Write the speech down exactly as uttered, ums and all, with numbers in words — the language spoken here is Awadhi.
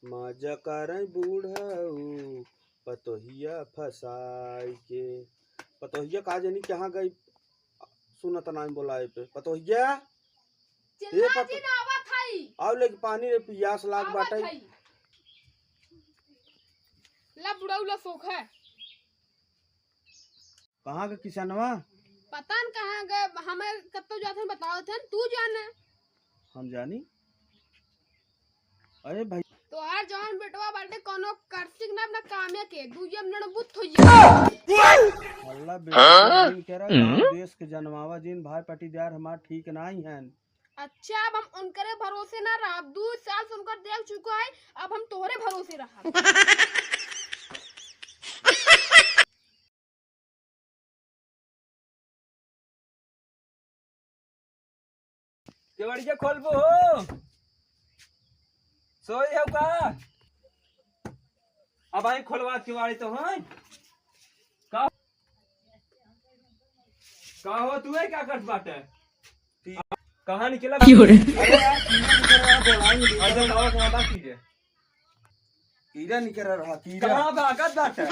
मजा करइ बुढ़ऊ पतोहिया फसाई के। पतोहिया का जानी कहाँ गई, सुनत नाहीं बोलाए पे। पतोहिया, चिल्ला ए पत-, जिन, आवत हई। आउ लेके पानी रे, पियास लाग आवत बाटइ। हई। ला बुढ़ऊ ला सोख है। कहाँ के किसनवा? पता न कहाँ गए, हमें कत्तो जात हन, बतावत हन, तू जाने। हम जानी। अरे भाई। तोहार जौन बेटवा बाटे, कौनो करसिक ना अपना कामे के, दूजे में नड़बुत हो जाए। अल्लाह बेटा, जिन केरा गाँव देश के जनमावा जिन, भाई पटीदार हमार ठीक नाहीं हन। अच्छा, अब हम उनकरे भरोसे ना रहब, दू साल से उनकर देख चुका है, अब हम तोहरे भरोसे रहब। केवड़िया खोलबो हो? सोई हो का? अब आई खोलवा केवाड़ी तो हैं। का? का हो तू, है क्या करत बाटे? कहाँ निकला? की हो रे? अरे यार, कीड़ा निकल रहा, बोलाई नहीं। अच्छा, लाओ, कहाँ बाकी है? कीड़ा निकल रहा, कीड़ा। कहाँ भागत बाटे?